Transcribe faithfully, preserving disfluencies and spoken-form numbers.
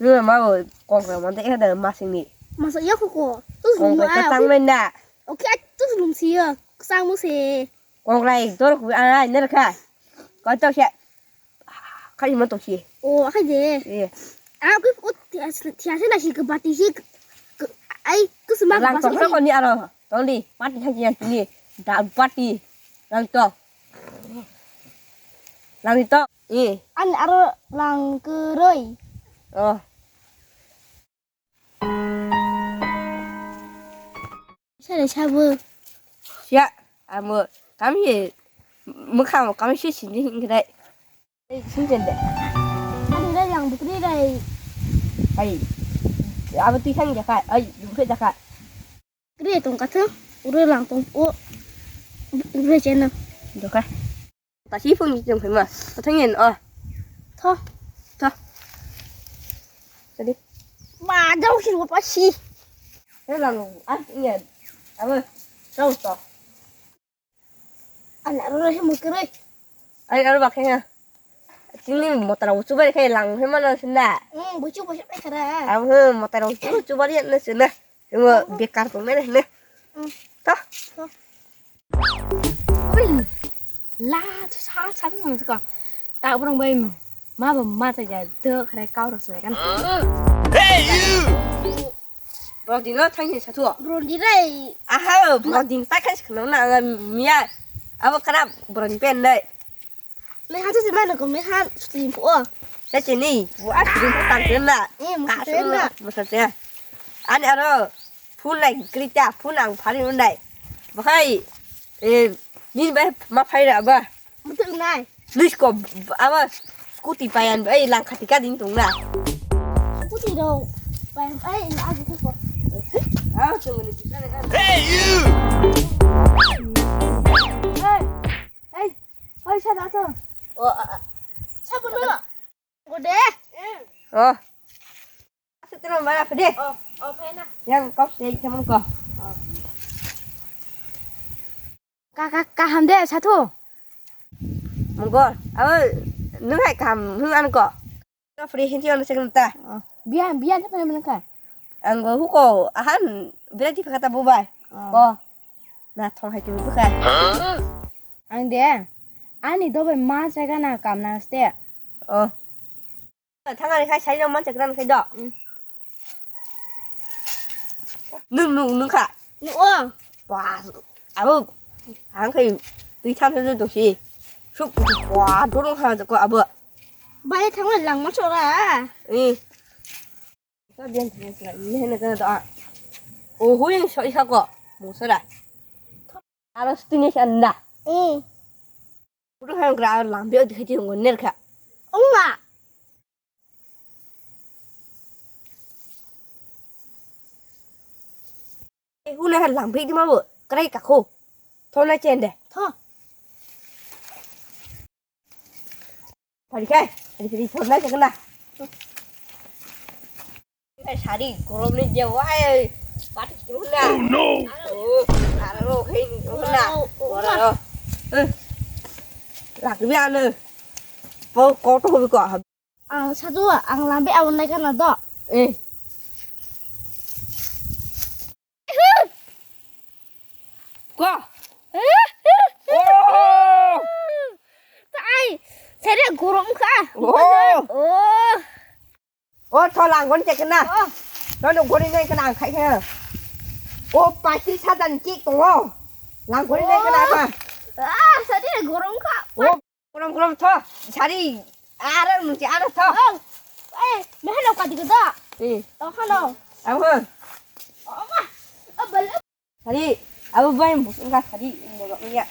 Nung ma bo kongkra mante ekha da masingni. Masa ya koko. Tu kongkra ma, ka tang mai na. Oke, tu lum si ya. Sang mo se. Kongkra ek dor ku a ne kha. Ka to khe. Khai ma to si. O, khai de. Eh. A ku o tia tia se na si ka bati si. Ai, ku sma lang to ko ni aro. Tongdi, party khaji yang tini. Da party. Lang to. Lang to. Eh. An aro lang kwrwi. Oh. Sare sabo. Ya, amo kami ye mukha kami si sini hingrai. Ai, sini jende. Ani rai lang bukri rai. Ai. Abo tui thang jaka. Ai, bukri jaka. Kre tong kathang, ure lang tong o, ure chena. Doka. Tasi phone ni jong phema. Kathang yen o. Tho. Tho. Tadi. Ma, jauh sih lupa sih. He lang, ah, iya. Apa? Kau to. Anak ro he mukre. Ai, aro bakhe ha. Tini motara uchu bari khai lang he mana senda. Hmm, buchu buchu khai khara. Abu he motara uchu uchu bari na senda. Emo bekar tong nai ne. Hmm. Ta. Ta. Oi. La, tu sa sa tu sa ka. Ta burung bai ma ba ma ta ja de khare kau ro sa kan. Hey you. Bro dino thang sa tu. Bro di rai. Aha, bro din ta khai khna na miya. Abo khara bro din pen dai. Mehan se mano ko mehan slim po. Sa chini, bu a slim po tang na. Eh, musa chen na. Musa chen. Ani aro phone lai krita, phone ang phari undai. Bahai, eh, ni bai ma phai ra ba. Mutu nai. Luis ko aba scooty payan bai lang khati ka ding tung na. Scooty ro payan ai na agi ko. Ah, chungu ni bisa na. Hey you. Hey. Hey. Oi, sa da to. O, a, a. Sa pun dulu. Gede. O. Asa terus mana pede? O, o, kena. Yang kau sih temen kau. O. Ka, ka, kaham de, sa tu. Mongol. Abo, nung hai kaham, nung an ko. Free hinti on second ta. O. Bian, bian siapa yang menengah? Ang huko, ahan, berarti kata bubai. O. Ko. Na thong hai tu bukai. Ang de, ani dobai ma chaga na kam na ste. O. Thangari khai sai no man chaga na sai do. Mm. Nung, nung, nung kha. Nung o. Wah, abo. Ang khai tui tham tham tu si. Suk, wah, dorong ha ko abo. Bai thangla lang ma chora. Eh. Sa bian thang sa, ni hena kana da. O, hui so isa ko. Mo sara. Aro stini sanda. Eh. Udah kan gra lambi o dikhe ti ngo ner kha. Ong ma. Eh, huna kan lambi di ma bo. Krai ka kho. Thona chende. Tho. Pari khai, pari pari thorna chakna. Khai sari, gorom ni je wai, pati chuna. Oh no! Oh, aro khai ni chuna. Oh, oh, oh. Ora ro. Eh. Lak bi ane. Po koto hobi ko. Ang satu, ang lambe awon nai kana do. Eh. Ko. Oh. Tai, sere gorom kha. Oh. Oh. Oh, tho langoni chekna. Oh. Nono gori nai kana ang khai kha. Oh, pati sadan chik tongo. Langoni nai kana kha. Ah, sere gorom kha. Oh. Kuram kuram tho, sari, ara nungsi ara tho. Oh, eh, mehano kadi ko da. Eh. To hano. Abo. Oh, ma. Oh, bal. Sari, abo bai busung ka sari, mo ya.